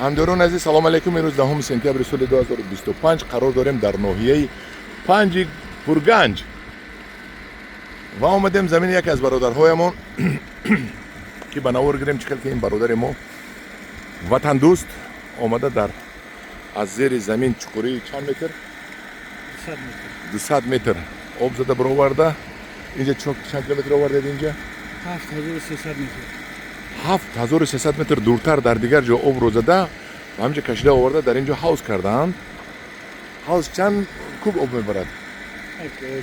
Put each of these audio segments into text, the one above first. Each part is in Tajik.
Ҳамдиёрони азиз, салому алайкум. Имрӯз 10 сентябри соли 2025 қарор дорем дар ноҳияи Панҷи Пурганҷ ва омадем замини яке аз бародарҳоямон, ки ба навор гирем, чӣ хел ки ин бародари мо ватандӯст омада дар аз зери замин чуқурии чанд метр? 200 метр об зада бароварда. Инҷа чанд километр овардед инҷа? 7300 метр. 7300 метр дуртар дар дигар ҷо обро зада, ҳаминҷа кашида оварда, дар ин ҷо ҳавз кардаанд. Ҳавз чанд куб об мебарад?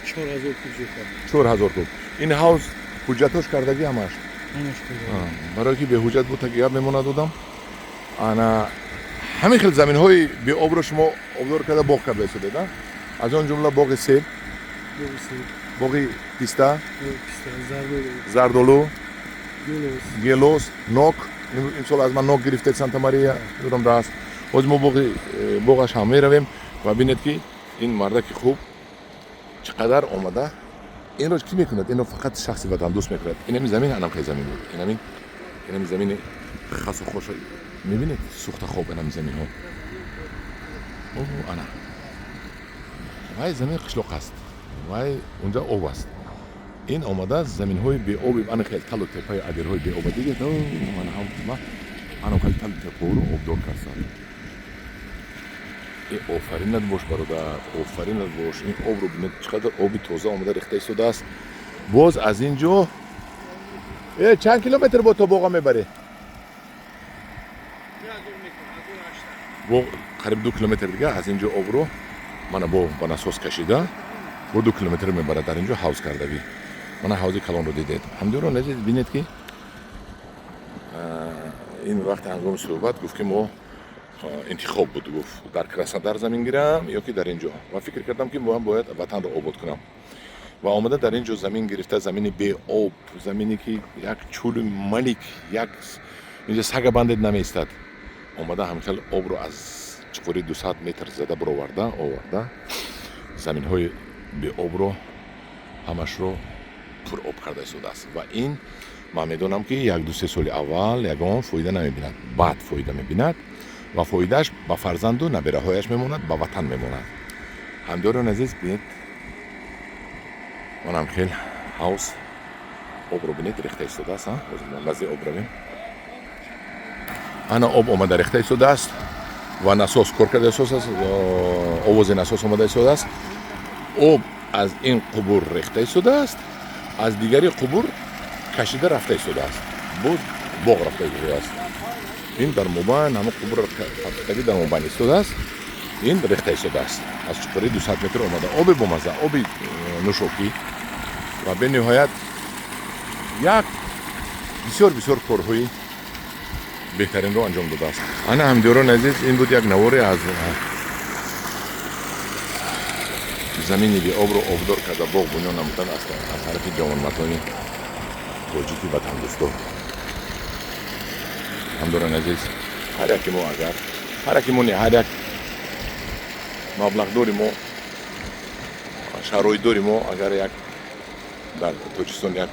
4000 куб зиёдтар. 4000 куб. Ин ҳавз ҳуҷҷатош кардагӣ ҳамаш? Ҳамаш. Барое ки беҳуҷҷат буд, таги гап мемонад одам. Ана ҳамин хел заминҳои беобро шумо обдор карда, боғ карда истодед, аз он ҷумла боғи себ, боғи писта, зардолу, гелос, нок. Имсол аз ман нок гирифтед, Санта Мария ёдам даст. Ҳозир мо боғаш ҳам меравем ва бинед, ки ин мардаки хуб чӣ қадар омада. Инро кӣ мекунад? Инро фақат шахси ватандӯст мекунад. Инами замин анамхел замин буд. Инами замини хасу хоша мебинед, сӯхта хоб инами заминҳо. Ана вай замин қишлоқ аст, вай унҷа об аст. Ин омада заминҳои беоби ана хел талу тепаи адирҳои беоба дидед, ана хел талу тепаҳоро обдор карданд. Офаринат бош, бародар, офаринат бош. Ин обро бинед, чӣ қадар оби тоза омада рехта истодааст. Боз аз ин ҷо чанд километр бо то боға мебарӣ? Қариб 2 километр дига аз ин ҷо обро мана бо ба насос кашида бо 2 километр мебарад. Дар ин ҷо ҳавз кардагӣ. Мана ҳавзи калонро дидед, ҳамдиёрон азиз. Бинед, ки ин вақти ҳангоми суҳбат гуфт, ки мо интихоб буд, гуфт, дар Краснодар замин гирам ё ки дар ин ҷо, ва фикр кардам, ки ман бояд ватанро обод кунам, ва омада дар ин ҷо замин гирифта, замини беоб, замине ки як чӯли малик, як инҷа сага бандед намеистад. Омада ҳамихел обро аз чуқури 200 метр зада бароварда оварда, заминҳои беобро ҳамашро пуроб карда истодааст. Ва ин ман медонам, ки як ду се соли аввал ягон фоида намебинад, баъд фоида мебинад ва фоидааш ба фарзанду набираҳояш мемонад, ба ватан мемонад. Ҳамдиёрони азиз, бинед, манам хел ҳавз обро бинед, рехта истодааст. Назди об равем. Ана об омада рехта истодааст ва насос кор карда истодааст, овози насос омада истодааст. Об аз ин қубур рехта истодааст, аз дигари қубур кашида рафта истодааст, боз боғ рафта истодааст. Ин дар мобайн ҳама қубур таги дар мобайн истодааст, ин рехта истодааст. Аз чуқури 200 метр омада оби бомазза, оби нӯшокӣ ва бениҳоят як бисёр бисёр корҳои беҳтаринро анҷом додааст. Ана, ҳамдиёрони азиз, ин буд як наворе аз замини беобро обдор карда, боғ бунёд намудан аз тарафи ҷавонмардони тоҷики ватандӯсто. Ҳамдорони азиз, ҳар яке мо, агар ҳар яке мо не, ҳар як маблағдори мо, шароитдори мо, агар як дар Тоҷикистон як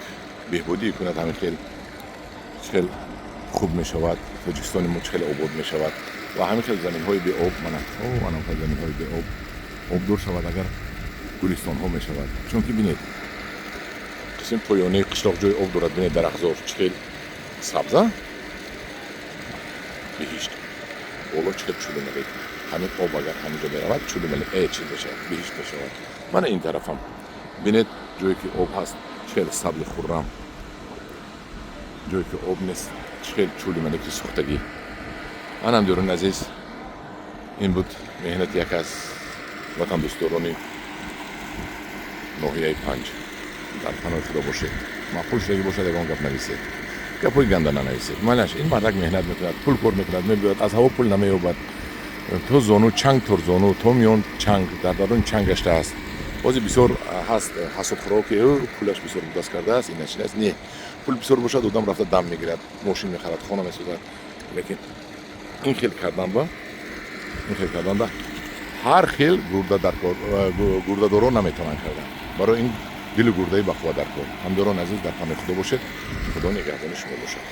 беҳбудӣ кунад, ҳамин хел хел хуб мешавад Тоҷикистони мо, чӣ хеле обод мешавад. Ва ҳамин хел заминҳои беоб, мана ана хел заминҳои беоб обдор шавад агар, гулистонҳо мешавад. Чунки бинед, қисми поёнии қишлоқ ҷои об дорад. Бинед, дарахтзор чӣ хел сабза, биҳишт. Боло чӣ хел чӯли малик. Ҳамин об агар ҳамин ҷо меравад, чӯли малик чиз мешавад, биҳишт мешавад. Мана ин тарафам бинед, ҷое ки об ҳаст, чӣ хел сабзи хуррам, ҷое ки об нест, чӣ хел чӯли малики сӯхтагӣ. Ана, ҳамдиёрони азиз, ин буд меҳнати як аз ватандӯстдорони ноҳияи Панҷ. Дар паноҳи Худо бошед. Маъқул шудагӣ бошад, ягон гап нависед, гапҳои ганда нанависед. Малаш, ин мардак меҳнат мекунад, пул кор мекунад, мебиёяд, аз ҳаво пул намеёбад. То зону чанг, тор зону, то миён чанг, дар дарун чанг гаштааст. Бози бисёр ҳаст ҳасудхӯро, ки пулаш бисёр даст кардааст, ин аст. Не, пул бисёр бошад, одам рафта дам мегирад, мошин мехарад, хона месозад. Лекин ин хел кардан ба ин хел карданда ҳар хел гурда даркор, гурдадоро наметавонанд кардан. Барои ин дилу гурдаи бақувват дар кор. Ҳамдорони азиз, дар паноҳи Худо бошед. Худо нигаҳбони шумо бошад.